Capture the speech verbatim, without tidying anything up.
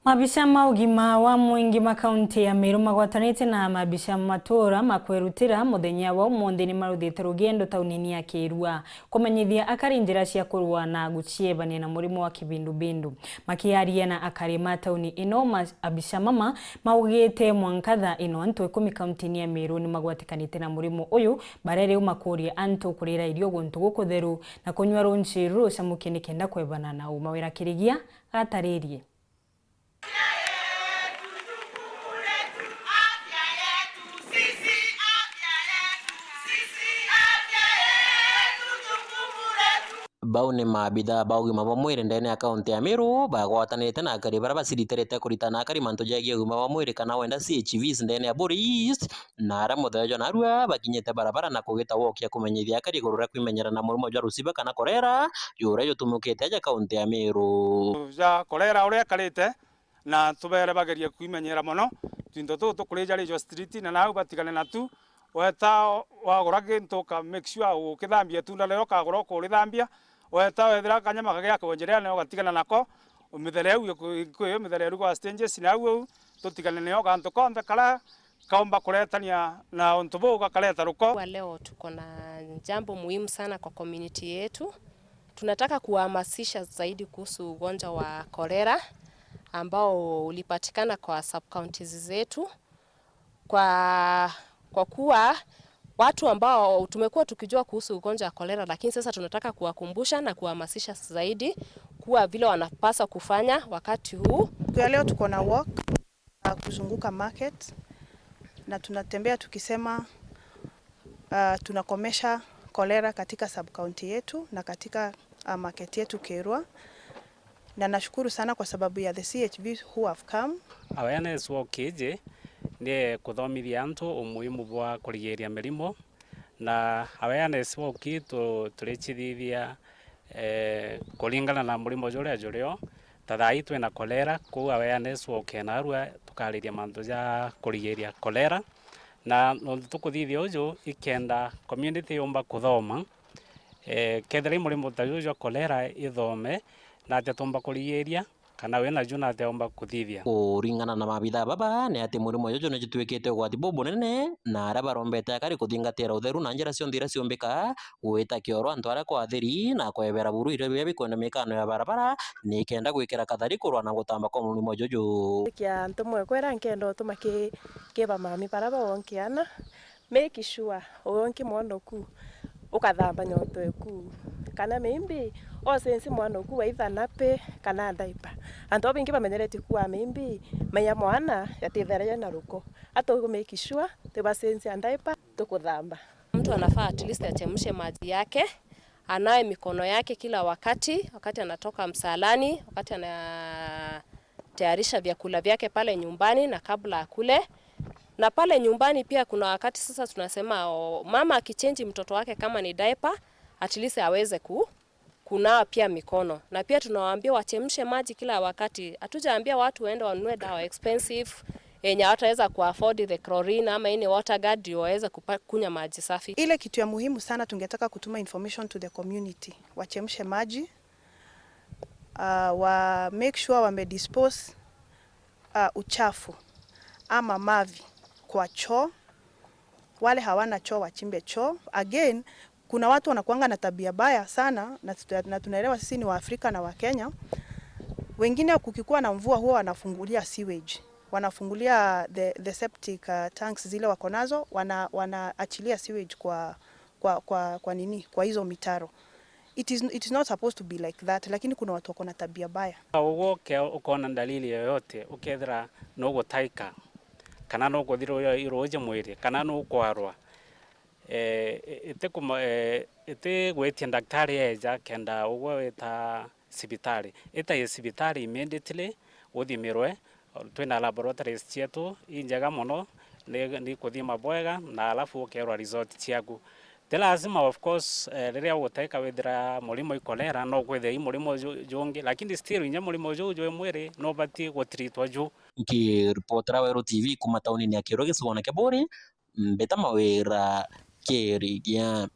Mabica ma ugima wa mwingi ma kaunti ya Meru magwatanite na mabica ma matura ma kwerutira muthenya wa umunthi ni maruthite rugendo taunini ya Kirua kumenyithia akari njira cia kurua na guciebania na murimo wa kibindubindu. Makiaria na akari ma tauni ino, ma-, abica mama maugite mwanka thaa ino antu ikumi kauntini ya Meru ni magwatikanite na murimo uyu, baria riu makuria antu kurira irio guntu gukutheru na kunyua runji rurucamukie nikenda kwebana na uma. Wira Kirigia gataririe. Bau ni maabithaa ba ugima bwa mwiri ndene ya kaunti ya Meru bagwatanite na akari baria baciritirite kuritana akari mantu jegie ugima bwa mwiri kana wenda C H Vs ndene ya Buri East, na aria muthenya jwa narua bakinyite barabara na kugita wokia kumenyithia akari iguru ria kwimenyera na murimo jwa ruciba kana korera, juria jutumukite aja kaunti ya Meru. Ja korera uria ikarite, na tubere bagerie kwimenyera mono twinto tuu tukurijarijwa street, na nau batigane natu. Weta wagura gintu uka make sure ukithambia itunda riria ukagura ukurithambia. Weta wethira kanyama kagia kunjiriane ugatigana nako. Mithere iu iku-, iku-, mithere iu kwa stages, na au au tutigane nio gantu konthe karia kaumba kuretania na untu buu gakareta ruko. Kwa leo tuko na jambo muhimu sana kwa community yetu. Tunataka kuhamasisha zaidi kuhusu ugonjwa wa kolera ambao ulipatikana kwa sub-counties zetu, kwa, kwa kuwa watu ambao tumekuwa tukijua kuhusu ugonjwa wa kolera, lakini sasa tunataka kuwakumbusha na kuhamasisha zaidi kuwa vile wanapaswa kufanya wakati huu. Siku ya leo tuko na walk, uh, kuzunguka market, na tunatembea tukisema, uh, tunakomesha kolera katika sub-county yetu na katika, uh, market yetu Kirua. Na nashukuru sana kwa sababu ya the C H Vs who have come. Awareness walk iji ni kuthomithia antu umuhimu bwa kurigiria mirimo, na awareness walk ii tu-, turicithithia, eh, kuringana na murimo juria jurio. Ta thaa ii twina kolera, kou awareness walk ena arua tukariria mantu ja kurigiria kolera. Na nontu tukuthithia uju, ikenda community yumba kuthoma, eh, kethira i murimo ta juju jwa kolera ithome, na atia tumba kurigiria, kana wina ju na atia umba kuthithia. Kuringana na maabithaa baba, ni ati murimo juju ni jutuikite ugwati bubunene, na aria barombete akari kuthingatira utheru na njira cionthe iria ciumbika, gwita kioro antu aria kwatheri, na kwebera buru irio biria bikwenda mikano ya barabara, nikenda gwikira kathari kurwa na gutamba kwa murimo juju. Kia antu mwe kwera nkenda utuma ki, ki bamami bara bonke ana, make sure uyo ungi mwana uku ukathamba nyoto eku, kana maybe osensi mwana uku waitha napi kana diaper. Antu babaingi bamenyeretie kuwa maybe maiya mwana yatithera yena ruko. Atu make sure tubasensia diaper, tukuthamba. Mtu anafaa at least achemshe maji yake, anawe mikono yake kila wakati, wakati anatoka msalani, wakati anatayarisha vyakula vyake pale nyumbani na kabla akule. Na pale nyumbani pia kuna wakati sasa tunasema, o, mama akichange mtoto wake kama ni diaper, at least aweze ku-, kunawa pia mikono. Na pia tunawaambia wachemshe maji kila wakati. Hatujaambia watu waende wanunue dawa expensive, yenye hawataweza ku-afford the chlorine ama any water guard ndio waweze kupa-, kunywa maji safi. Ile kitu ya muhimu sana tungetaka kutuma information to the community, wachemshe maji, uh, wa make sure wame dispose, uh, uchafu ama mavi kwa choo. Wale hawana choo wachimbe choo. Again, kuna watu wanakuanga na tabia baya sana, na tuta-, na tunaelewa sisi ni Waafrika na Wakenya. Wengine kukikuwa na mvua huwa wanafungulia sewage. Wanafungulia the, the septic, uh, tanks zile wako nazo, wana-, wanaachilia sewage kwa, kwa, kwa, kwa nini? Kwa hizo mitaro. It is, it is not supposed to be like that, lakini kuna watu wako na tabia baya. Uguo uke-, ukona dalili yoyote, ukethira nugutaika, kana nukuthirwa i ruuji mwiri, kana nukwarwa, eh, iti kuma-, eh, iti gwitia ndaktari eja kenda ugwe wita cibitari. Ita i cibitari immediately, uthimirwe. Twina laboratories cietu injega mono, ni, ni kuthima bwega, na alafu ukerwa result ciaku. Ti lazima, of course, eh, riria uguteka withira murimo i kolera, no kwithira i murimo ju-, jungi, lakini still inya murimo juu jwi mwiri nubatie gutreatwa ju. Nkiripotera Weru T V kuma taunini ya Kirua gicigone kia Buri, Mbita Mawira, Kirigia.